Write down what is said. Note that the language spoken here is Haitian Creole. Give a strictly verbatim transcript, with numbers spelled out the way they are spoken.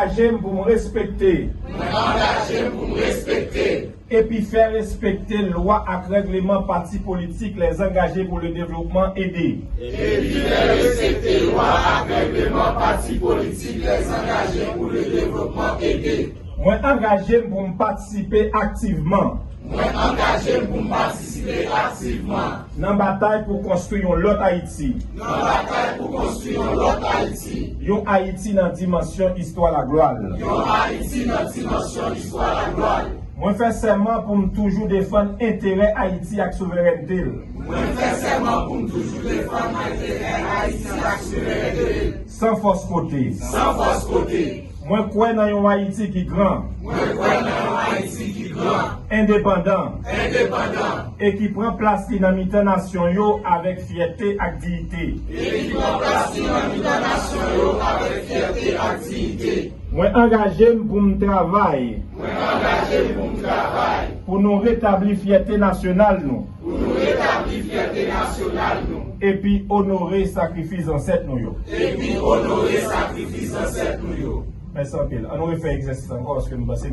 Angaje m pou m respekte. Mwen angaje m pou m respekte. Epi fè respekte lwa ak règleman pati politik Les Engagés pour le Développement, EDE. Epi fè respekte lwa ak règleman pati politik Les Engagés pour le Développement, EDE. Mwen angaje m pou m patisipe aktivman. Mwen angaje m pou m patisipe aktivman. Nan batay pou konstwi yon lòt Ayiti. Nan batay pou konstwi yon lòt Ayiti. Yon Ayiti nan dimansyon istwa laglwa l. Yon Ayiti nan dimansyon istwa laglwa l. Mwen fè sèman pou m toujou defann enterè Ayiti ak souverènte l. Mwen fè sèman pou m toujou defann enterè Ayiti ak souverènte l. San fòs kote. San fòs kote. Mwen kwè nan yon Ayiti ki gran. Mwen kwè nan yon Ayiti ki gran. Endepandan. Endepandan. E ki pran plas li nan mitan nasyon yo avèk fyète ak diyite. E ki pran plas li nan mitan nasyon yo avèk fyète ak diyite. Mwen angaje m pou m travay. Mwen angaje m pou m travay. Pou nou retabli fyète nasyonal nou. Pou nou retabli fyète nasyonal nou. Epi onore sakrifis zansèt nou yo. Epi onore sakrifis zansèt nou yo. Mèsi anpil. An nou refè egzèsis ankò, paske m panse